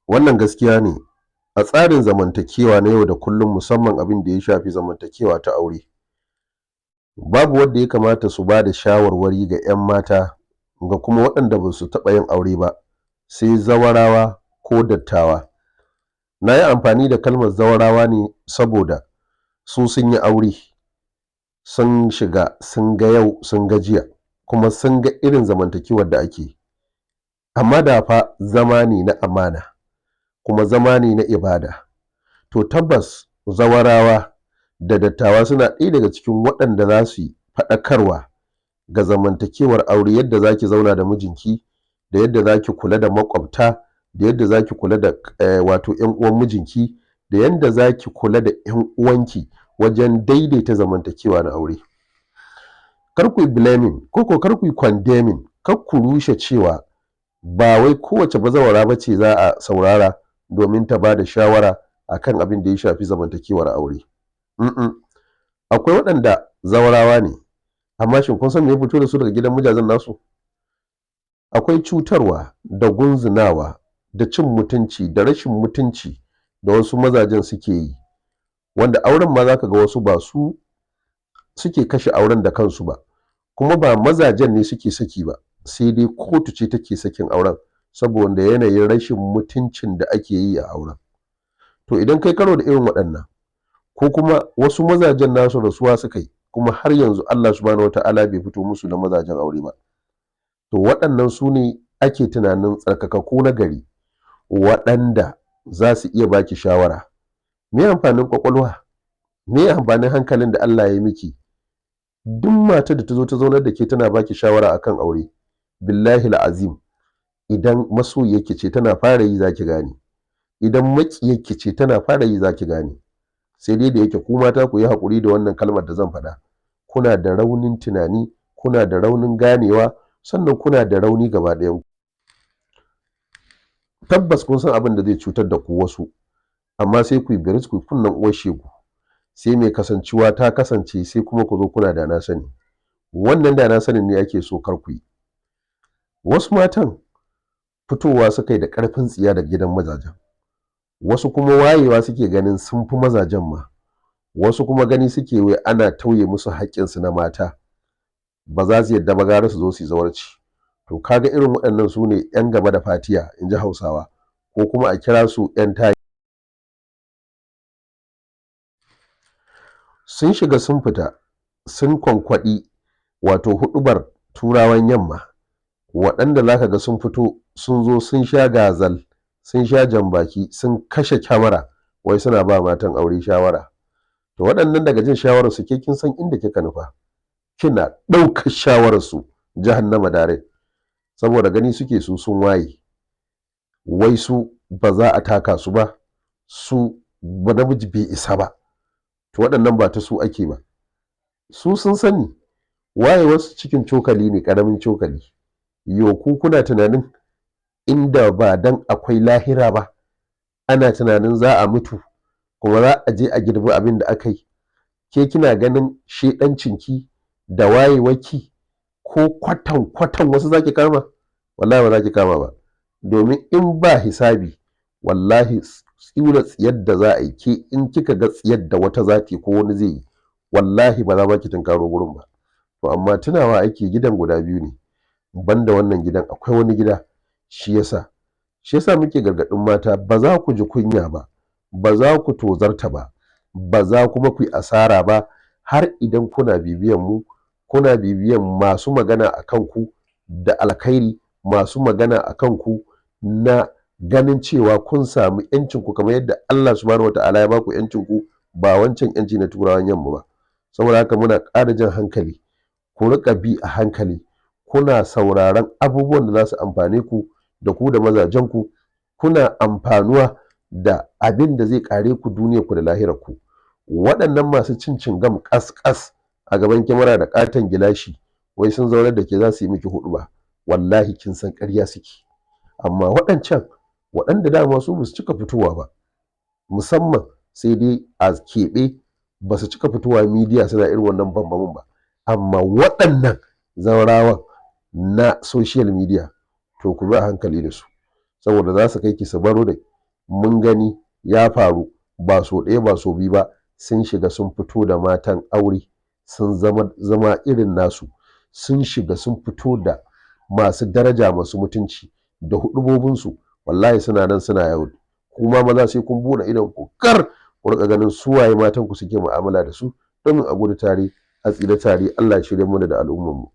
Wannan gaskiya ne a tsarin zamantakewa na yau da kullum, musamman abin da ya shafi zamantakewa ta aure. Babu wanda ya kamata su ba da shawarwari ga 'yan mata ga kuma waɗanda ba su taɓa yin aure ba, sai zawarawa ko dattawa. Na yi amfani da kalmar zawarawa ne saboda su sun yi aure, sun shiga, sun ga yau, sun ga jiya, kuma sun ga irin zamantakewar da ake. Amma da fa zama ne na amana, kuma zama ne na ibada. To tabbas zawarawa da dattawa suna ɗaya daga cikin waɗanda za su yi faɗakarwa ga zamantakewar aure, yadda za ki zauna da mijinki, da yadda za ki kula da maƙwabta, da yadda za ki kula da wato 'yan uwan mijinki, da yadda za ki kula da 'yan uwanki wajen daidaita zamantakewa na aure. Kar ku yi blaming ko kar ku yi condemning, kar ku rushe cewa ba wai kowace bazawara ba ce za a saurara domin ta ba da shawara akan abin da ya shafi zamantakewar aure. Akwai waɗanda zawarawa ne, amma shin kun san me ya fito da su daga gidan mazajen nasu? Akwai cutarwa da gunzunawa da cin mutunci da rashin mutunci da wasu mazajen suke yi, wanda auren ma za ka ga wasu ba su suke kashe auren da kansu ba, kuma ba mazajen ne suke saki ba, sai dai kotu ce take sakin auren saboda yanayin rashin mutuncin da ake yi a auren. To idan kai karo da irin waɗannan, ko kuma wasu mazajen nasu rasuwa suka yi, kuma har yanzu Allah subhanahu wata'ala bai fito musu da mazajen aure ba, to waɗannan su ne ake tunanin tsarkakakku na gari waɗanda za su iya baki shawara. Me amfanin ƙwaƙwalwa? Me amfanin hankalin da Allah ya yi miki? Duk matar da ta zo ta zaunar da ke tana baki shawara akan aure, billahi azim, idan masoyiyarki ce tana fara yi zaki gane, idan maƙiyarki ce tana fara yi zaki gane. Sai dai da yake ku mata ku yi haƙuri da wannan kalmar da zan faɗa, kuna da raunin tunani, kuna da raunin ganewa, sannan kuna da rauni gaba ɗayan ku. Tabbas kun san abin da zai cutar da ku wasu, amma sai ku yi biris, ku yi kunnen uwar shegu, sai mai kasancewa ta kasance, sai kuma ku zo kuna da na sani. Wannan da na sanin ne ake so kar ku yi. Wasu matan fitowa suka yi da ƙarfin tsiya daga gidan mazajen, wasu kuma wayewa suke ganin sun fi mazajen ma, wasu kuma gani suke wai ana tauye musu haƙƙinsu na mata, ba za su yadda ba, gara su zo su yi zawarci. To kaga irin waɗannan su ne 'yan gaba da fatiya, in ji Hausawa, ko kuma a kira su 'yan tayi. Sun shiga sun fita, sun kwankwaɗi wato huɗubar Turawan yamma, waɗanda za ka ga sun fito sun zo sun sha gazal, sun sha jambaki, sun kashe kyamara, wai suna ba matan aure shawara. To waɗannan daga jin shawararsu ke kin san inda kika nufa, kina ɗaukar shawararsu jahannama direct, saboda gani suke su sun waye, wai su ba za a taka su ba, su ba namiji bai isa ba. To waɗannan ba ta su ake ba, su sun sani wayewarsu cikin cokali ne, ƙaramin cokali. Yo ku kuna tunanin inda ba dan akwai lahira ba, ana tunanin za a mutu kuma za a je a girbi abin da aka yi. Ke kina ganin shedancinki da wayewarki ko kwatan kwatan wasu zaki kama? Wallahi ba za ki kama ba, domin in ba hisabi, wallahi tsura tsiyar da za a yi, ke in kika ga tsiyar da wata za ta ko wani zai yi, wallahi ba za ma ki tunkaro gurin ba. To amma tunawa ake gidan guda biyu ne, banda wannan gidan akwai wani gida. Shi yasa muke gargaɗin mata, ba za ku ji kunya ba, ba za ku tozarta ba, ba za kuma ku yi asara ba, har idan kuna bibiyan mu, kuna bibiyan masu magana a kanku da alkhairi, masu magana a kanku na ganin cewa kun samu yancinku kamar yadda Allah subhanahu wata'ala ya baku yancinku, ba wancan yanci na Turawan yamma ba. Saboda haka muna ƙara jan hankali, ku riƙa bi a hankali, kuna sauraron abubuwan da za su amfane ku da ku da mazajenku, kuna amfanuwa da abin da zai ƙare ku duniyarku da lahirarku. Waɗannan masu cin cingam ƙas-ƙas a gaban kyamara da ƙaton gilashi, wai sun zaunar da ke za su yi miki huɗuba, wallahi kin san ƙarya suke. Amma waɗancan waɗanda dama su ba su cika fitowa ba, musamman sai dai a keɓe, ba su cika fitowa midiya suna irin wannan bambamin ba, amma waɗannan zaurawan na social media, to ku bi a hankali da su, saboda za su kai ki su baro da Mun gani ya faru ba sau ɗaya ba sau biyu ba, sun shiga sun fito da matan aure, sun zama zama irin nasu, sun shiga sun fito da masu daraja, masu mutunci da huɗubobinsu. Wallahi suna nan suna yawo. Kuma maza, sai kun buɗe idon ku kar ku riƙa ganin su waye matan ku suke mu'amala da su, domin a gudu tare a tsira tare. Allah ya shirya mana da al'ummar mu.